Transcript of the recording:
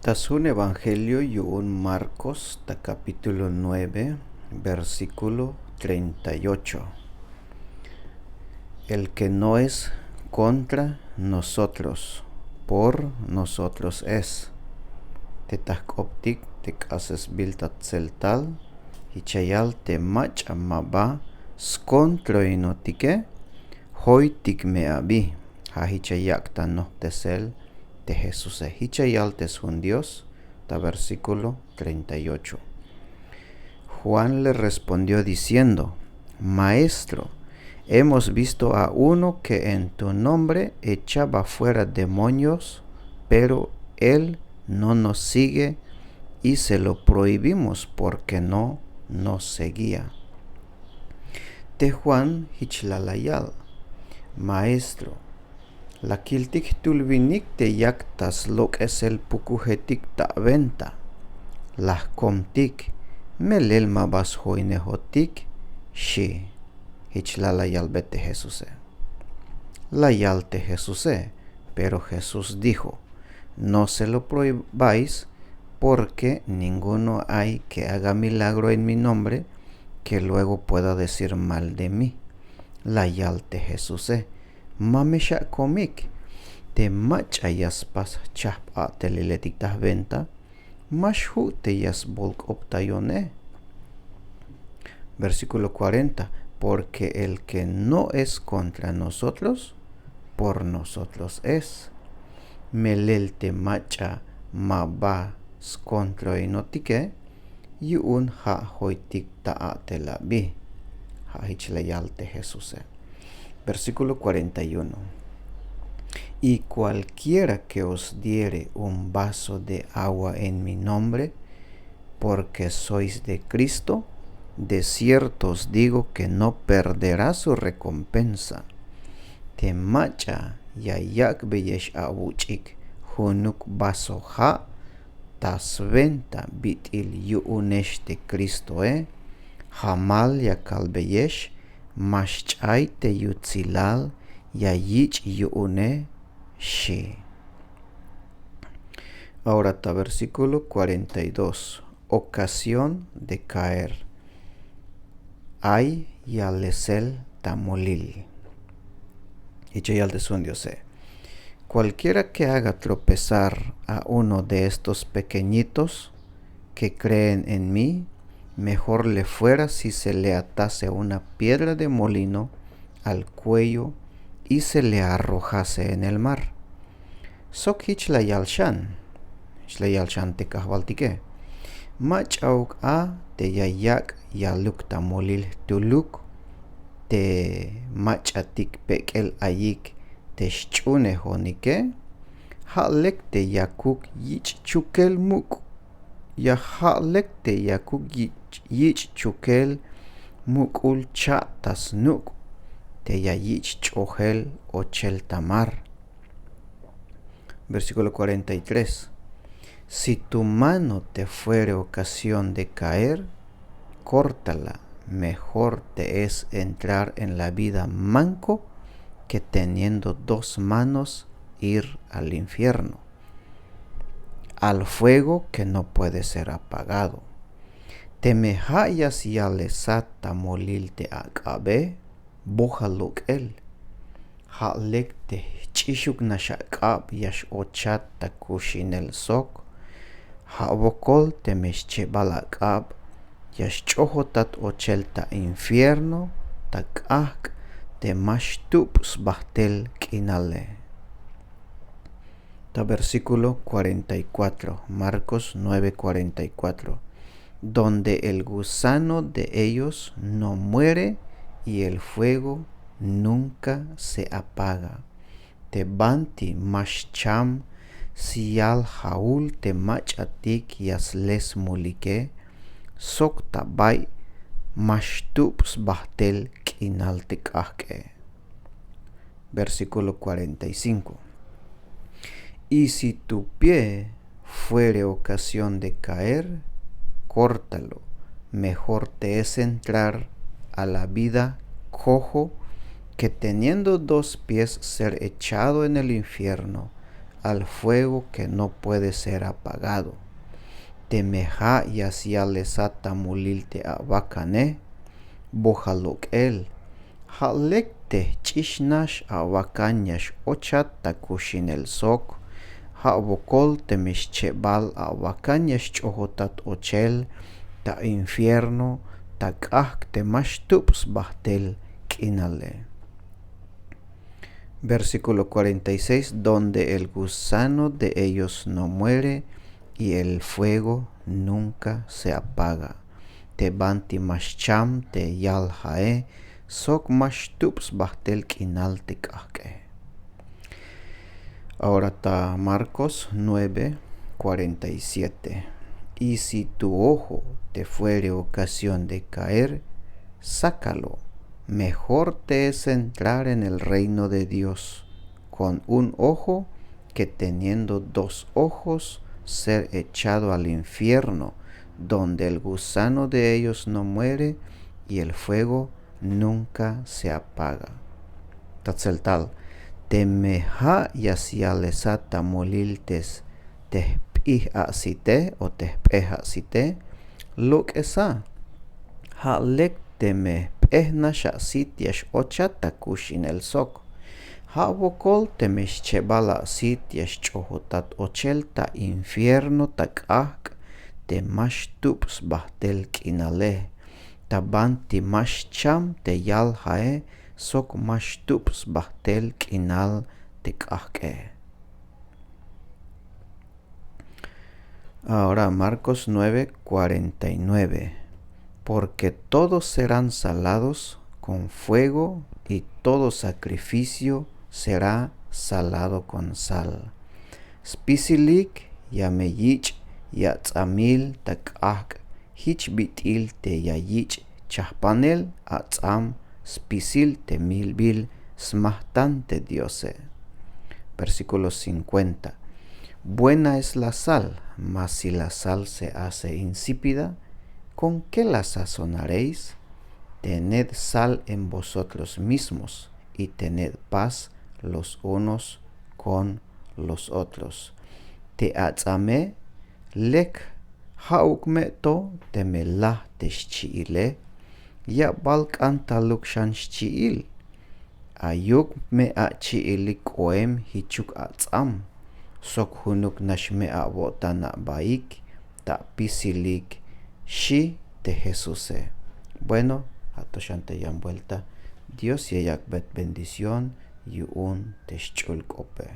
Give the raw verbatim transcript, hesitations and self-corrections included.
Ta sjun evangelio yu'un Marcos ta capítulo nueve, versículo treinta y ocho. El que no es contra nosotros, por nosotros es. Te ta jk'optik te k'asesbil ta tseltal, jich ya yal te mach'a ma ba skontroinotike, joytik me abi. Ja' jich ya yak' ta nojtesel te Jesuse. Jich ya yal te sjun Dios ta versículo treinta y ocho. Juan le respondió diciendo: Maestro, hemos visto a uno que en tu nombre echaba fuera demonios, pero él no nos sigue y se lo prohibimos porque no nos seguía. Te Juan jich la la yal: Maestro, la kiltik jtul winik te yak ta slok'esel pukujetik ta wenta. La jkomtik, melel ma ba sjoynejotik, xi'. Jich la la yalbe te Jesuse. La yal te Jesuse, pero Jesús dijo: No se lo prohibáis, porque ninguno hay que haga milagro en mi nombre que luego pueda decir mal de mí. La yal te Jesuse: Ma me xak'komik. Te mach'a ya spas jchajp a'teliletik ta jwenta, ma xju' te ya sbolk'optayone. Versículo cuarenta: Porque el que no es contra nosotros, por nosotros es. Melel te mach'a ma ba skontroinotike, yu'un ja' joytik ta a'tel abi. Ja' jich la yal te Jesuse. Versículo cuarenta y uno: Y cualquiera que os diere un vaso de agua en mi nombre, porque sois de Cristo, de cierto os digo que no perderá su recompensa. Te mach'a ya yak'beyex awuch'ik junuk vaso ja' ta swenta bit'il yu'unex te Cristoe, jamal ya kalbeyex: Ma xch'ay te yutsilal ya yich' yu'une, xi'. Ahora ta versículo cuarenta y dos, ocasión de caer. Ay yalesel ta molil. Jich ya yal te sjun Diose: Cualquiera que haga tropezar a uno de estos pequeñitos que creen en mí, mejor le fuera si se le atase una piedra de molino al cuello y se le arrojase en el mar. Sok jich la yal xan, jich la yal xan te kajwaltike: Mach'auk a te ya yak' yaluk ta molil jtuluk te mach'atik pek'el ayik te xch'uunejonike, ja' lek te yakuk yich' chukel muk', ya ja' lek te yakuk yich', yich' chukel muk'ul cha' ta snuk' te ya yich' ch'ojel ochel ta mar. Versículo cuarenta y tres: Si tu mano te fuere ocasión de caer, córtala. Mejor te es entrar en la vida manco que teniendo dos manos ir al infierno, al fuego que no puede ser apagado. Teme ja' ya syalesat ta molil te ak'abe, boja lok'el. Ja' lek te jch'ixuk nax ak'ab ya x-ochat ta kuxinel sok. Ja' wokol teme xchebal ak'ab ya xch'ojotat ochel ta infierno, ta k'ajk' te ma xtub sbajtel k'inale. Ta versículo cuarenta y cuatro, Marcos nueve cuarenta y cuatro: Donde el gusano de ellos no muere y el fuego nunca se apaga. Te banti ma xcham syal jaul te mach'atik ya sle smulike, sok ta bay ma xtub sbajtel k'inal te k'ajk'e. Versículo cuarenta y cinco: Y si tu pie fuere ocasión de caer, córtalo. Mejor te es entrar a la vida cojo que teniendo dos pies ser echado en el infierno, al fuego que no puede ser apagado. Teme ja' ya syalesat ta mulil te awakane, boja lok'el. Ja' lek te jch'ix nax awakan ya x-ochat ta kuxinel sok. Ja' wokol teme xchebal awakan ya xch'ojotat ochel ta infierno, ta k'ajk' te ma xtub sbajtel k'inale. Versículo cuarenta y seis: donde el gusano de ellos no muere y el fuego nunca se apaga. Te banti ma xcham te yal ja'e sok ma xtub sbajtel k'inal te k'ajk'e. Ahora ta Marcos nueve cuarenta y siete: y si tu ojo te fuere ocasión de caer, sácalo. Mejor te es entrar en el reino de Dios con un ojo que teniendo dos ojos ser echado al infierno, donde el gusano de ellos no muere y el fuego nunca se apaga. Ta tseltal, teme ja' ya syalesat ta mulil te s- te jp'ij asite o te jp'ej asite, lok'esa. Ja' lek teme jp'ej nax asit ya x-ochat ta kuxinel sok. Ja' wokol teme xchebal asit ya xch'ojotat ochel ta infierno, ta k'ajk' te ma xtub sbajtel k'inale. Ta banti ma xcham te yal ja'e sok ma xtub sbajtel k'inal te k'ajk'e. Ahora Marcos nueve cuarenta y nueve: porque todos serán salados con fuego y todo sacrificio será salado con sal. Spisilik ya me yich' yats'amil ta k'ajk' jich bit'il te ya yich' chajpanel ats'am spisil te milbil smajtan te Diose. Versículo cincuenta: buena es la sal, mas si la sal se hace insípida, ¿con qué la sazonaréis? Tened sal en vosotros mismos y tened paz los unos con los otros. Te ats'ame lek ja'uk me to teme laj te xchi'ile, ya bal k'antaluk xan xchi'il. Ayuk me achi'ilik k'oem jichuk ats'am sok junuk nax me awo'tan abaik ta apisilik, xi' te Jesuse. Bueno, ato xan te yan buelta. Dios ya yak'bey bendición yu'un te xch'ul k'ope.